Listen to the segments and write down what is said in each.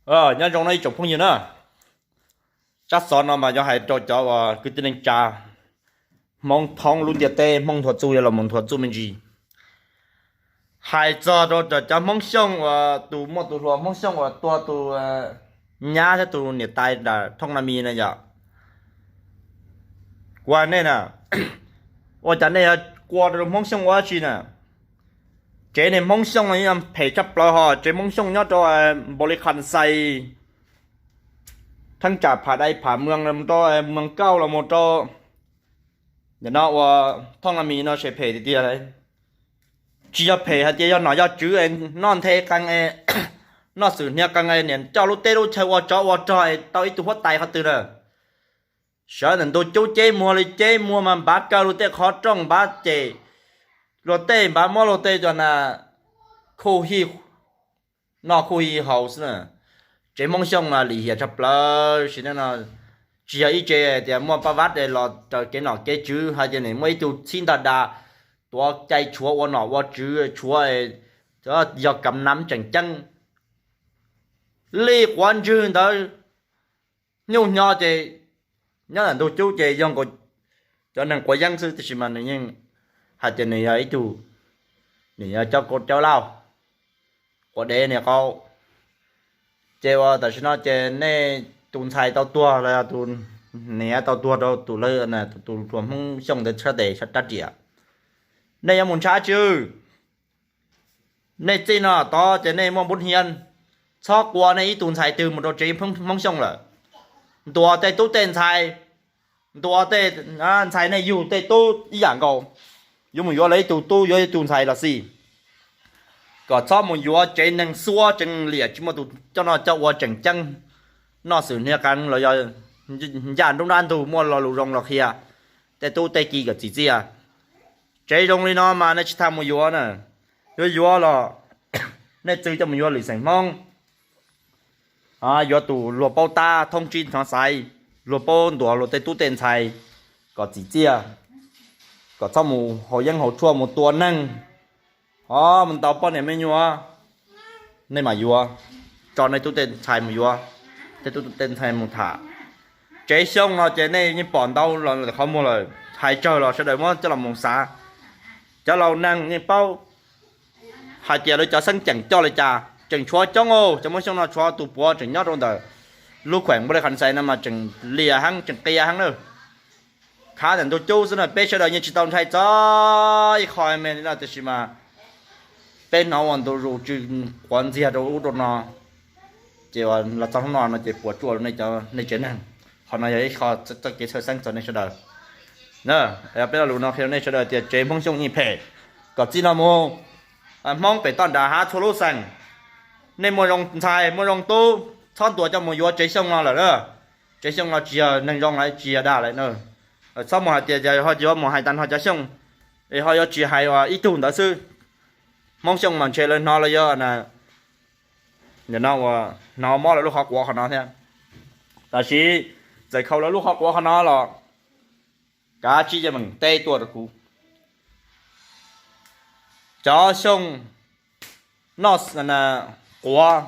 Nyob zoo no ib tsoom phooj ywg na, tsab xov no mas yuav hais rau cov uas kwv tij neej tsa Hmoob thoob lub ntiaj teb, Hmoob nthuav txuj los mus nthuav txuj me ntsis. Hais txog rau cov Hmoob Xyooj uas tus muaj tus hluas Hmoob Xyooj uas tua tus nyab thiab tus niam tais nram Thooj Na Mis na yom. Kuv hais nej na, ua cas nej yuav kua rau Hmoob Xyooj ua dab tsi na? Tsev neeg Hmoob Xyooj no phem tshaj plaws hos, tsev Hmoob Xyooj nyob rau Npaus Lis Khas Xais, theeb tsam Pham Dai Pham Mws los rau Mws Kauj los mus rau no ua Thooj Na Mis no ces phem tiag tiag. Tsis yog phem hais tias yog nom yog tswv es noj nthe qee, noj xwm hnia qee es niam coj lub teb lub chaw ua tsov ua rog es tau ib tug huab tais qhov twg na. Sawv ntawm ntug cub ceb muag li ceb muag mas npav kaw luag tej qhov rooj npav ces luag tej npav muab luag tej cov na khuj hij noj khuj hij haus xwb na. Tsev Hmoob Xyooj mas lim hiam tshaj plaws sim neej no. Tsis yog ib tsev tias muaj paj vab los raws kev nom kev tswv hais tias nws muaj ib tug txhib ntag da tuav cai tshuav ua nom ua tswv tshuav yog kam nam tseem ceeb li quav ntswg ntawd. Nyuj hnyo ces nyob ntawm ntug cub ces yog nkaus cov neeg quav yeeb xwb, tiam sis mas nws yeej hais tias nws yog ib tug, nws yog cov kaub cawb lauj, quav dev niam qau. Ces uas tam sim no ces nej tus ntxhais tau tuag los yog tus niam tau tuag rau tus lawv, tus hluas Hmoob Xyooj ntawd sab tes sab rab riam, nej yuav mus ntshai dab tsi? Nej txij no tod ces nej muaj npub hnyiab, txhob qua nej ib tug ntxhais twg mus rau tsev Hmoob Xyooj lawm. Ntuas tej tub tej ntxhais, ntuas tej ntxhais nej yug tej tub ib yam nkaus. Yuav mus yuav lawv ib tug tub yuav ib tug ntxhais los xij, kom txhob mus yuav tsev neeg xuab tsev neeg liam tsis muaj tus coj noj coj ua tseem ceeb, noj xwm hnia qee los yog ncaj nruab nrab ntug muaj lo lus zoo los qhia tej tub tej ki kom txim txiaj. Tsev zoo li no mas nej tsis tas mus yuav na. Yuav yuav los nej txwv coj mus yuav lwm xeem Hmoob, yuav tus luag paub tab thoob tsib hnov xaiv, luag paub ntuas luag tej tub tej ntxhais kom txim txiaj, kom txhob mus haus yeeb haus tshuaj mus tua neeg, ho mus ntaus poj niam me nyuam. Nej mam yuav, tso nej tub tej ntxhais mus yuav, tej tub tej ntxhais mus tham. Tsev Xyooj no ces nej yeej pom ntau los qhov muag lawm, hais tsawg los sawv daws muab coj los mus xav. Cov laus neeg yeej paub hais tias lawv cov xeeb ceem coj li cas, tseem tshuav coob, cov Hmoob Xyooj no tshuav tus puav tseem nyob rau ntawm lub khueem Npaus Lis Khas Xais no mas tseem liam heev tseem qias heev na. Khav ntawm ntug cub xwb na, peb sawv daws yeej tsis tau ntshai txog ib qho me li no tiam sis mas peb hnov ua ntu zus tsw quav ntxiag rau ub rau no, ces los txog hnub no no ces puas tsuaj nej cov nej tsev neeg. Qhov no yog ib qho txoj kev txhawj xeeb txog nej sawv daws. Peb lo lus no qhia rau nej sawv daws tias tsev Hmoob Xyooj yeej phem, kom txij no mus Hmoob pem toj nram hav txhua lub xeem, nej muaj zoo ntxhais muaj zoo tub txhob ntuas coj mus yuav tsev Xyooj no lawm na. Tsev Xyooj no tsis yog neeg zoo lawm, tsis yog dag lawm na. Txhob mus hais tias ho yuav mus hais tas ho cov Xyooj es ho yuav tsis hais ua ib tug ntawd xwb. Hmoob Xyooj mas ntshe lawv hnov lawv yuav hnov mob lawv lub qhov quav qhov no thiab. Tab sis txawm khaus lawv lub qhov quav qhov no los kav tsij yeej meem teb tuaj rau kuv. Cov Xyooj noj quav,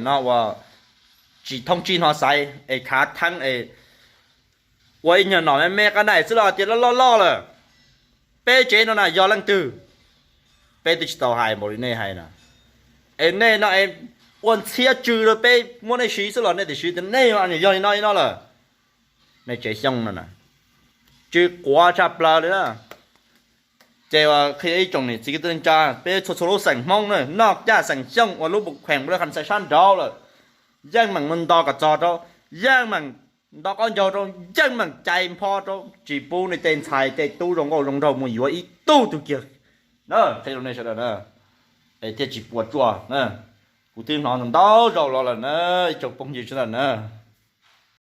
no ua tsis thoob tsib hnov xaiv es khav theeb es ua ib nyuag nom me me qab daim xwb los tias loj loj loj lawm. Peb tsev no na yog leej twg, peb twb tsis tau hais npaum li nej hais na. Es nej no es ua ntxhiab tsw rau peb muab nej siv xwb los nej tiam sis tias nej yog li no li no lawm. Nej tsev Xyooj no na, tsw quav tshaj plaws li na. Ces qhia ib tsoom niam txiv kwv tij neej tsa peb txhua txhua lub xeem Hmoob na, noj caj xeem Xyooj uas lub khueem Npaus Lis Khas Xais sab nraud lawm, yeej meem mus nto kom txog rau, yeej meem nto qaub ncaug rau, yeej meem cais npho rau, tsis pub nej tej ntxhais tej tub zoo nkauj zoo nraug mus yuav ib tug twg kiag. Qhia rau nej sawv daws na, es thiaj tsis puas tsuaj. Kuv twb hnov ntau zaus los lawm na, ib tsoom phooj ywg sawv daws na.